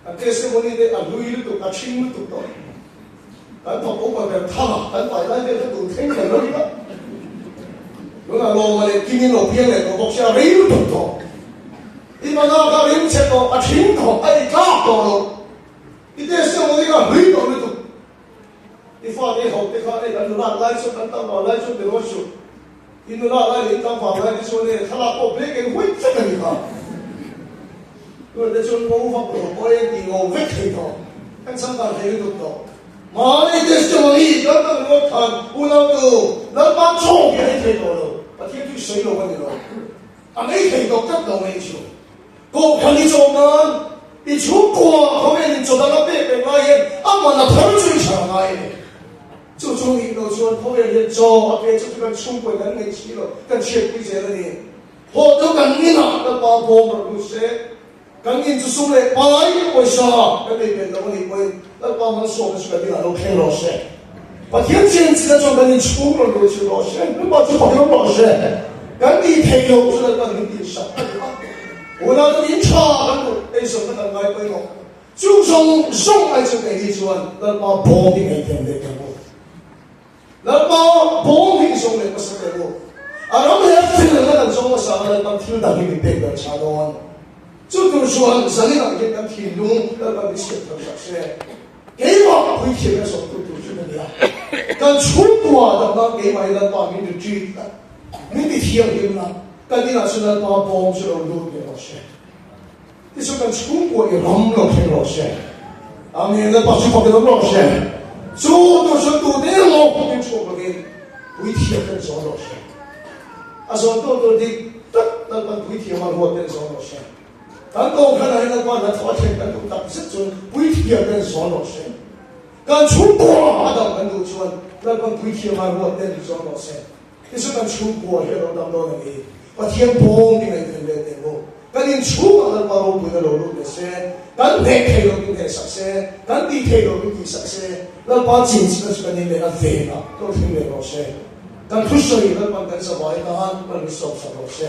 Kan testimony te a hlui lutuk, a ṭhing lutuk tawh. Kan fapa upa ber Thanga kan pai lai vel kha tun thleng kan lo ni a. Tunah Lawma leh Kimin lo piang leh tawh bawk sia a rei lutuk tawh. I mana kha rim chhe tawh, a thing tawh, a i tlak tawh lo. I testimony kha hlui tawh lutuk. I fate ho te kha hei kan nula lai chuan kan tlangval lai chuan ti rawh suh. I nula lai leh i tlangval lai te chuan hei thlalak pawh black and white vek a ni kha. Tunah te chuan ngo vak lo pawh hei ti ngo vek thei tawh. Kan changkang thei lutuk tawh. Mahni testimony kan kan ruat khan unau tu Lalpa chaw hi a ei thei tawh lo. Pathian chu i sawi lo a ni lo. A ngei thei tawh tlat lo mai chu. Kohhran i chawm nan i chhungkua khawvel in chawdang a pek reng lai hian a man a thar chu i chhar a ngai a ni. Chu chu nih loh chuan khawvel hian chaw a pe chu chu kan chhungkua in kan ngei si lo, kan hriatpui zel a ni. Haw chu kan inah Lalpa bawm rawh lut se, kan in chu sum leh pai pawisa kan nei belh lo a nih pawhin Lalpa malsawmna chu kan inah lo thleng rawh se. Pathian chian china chuan kan inchhung rawn lut chhin rawh se, Lalpa chu fak rawh rawh se. Kan tih theih loh chu Lalpan min tih sak a duh a. Unau ten in tha kan duh, eizawnna kan ngai pawimawh. Chu zawng zawng ai chuan kei hi chuan Lalpa bawm hi ngaihtiam leh teh u. Lalpa bawm hi i zawng leh hmasa teh u. A ram leh a thil na kan zawng hmasa anga Lalpan thil dang hi min pek dan chha dawn. Chu tur chuan zaninah hian kan thinlung Lalpan min siam thar sak se. Keimah puithiam a zawmtu tur chu ka ni a, kan chhungkua dangah keimah hi Lalpa min retreat a, min ti thianghlim a, kan inah chuan Lalpa bawm chu lo lut leh rawh se. Tichuan kan chhungkua i ram lo thleng rawh se. Amen. Lalpa chu fak in awm rawh se. Chu tur chuan tute emaw min chhuak lovin puithiam ten zawn rawh se. A zawntu tur dik tak Lalpan puithiam a ruat ten zawn rawh se. Kan Kohhran ah hian Lalpa hnathawh a thlen kan duh tak zet chuan puithiam ten zawn rawh se. Kan chhungkua a dam kan duh chuan Lalpan puithiam a ruat ten zawn rawh se. Tichuan kan chhungkua hi a lo dam dawn a ni. Pathian bawm hi ngaihven ve teh u. Kan inchhungah Lalpa ropuina lo lut leh se, kan hneh thei lo min hnehsak se, kan tih thei lo min tihsak se, Lalpa chinchina chu kan inleh a venah lo thleng leh rawh se. Kan thusawi Lalpan kan zavai nan kan insawmsak rawh se.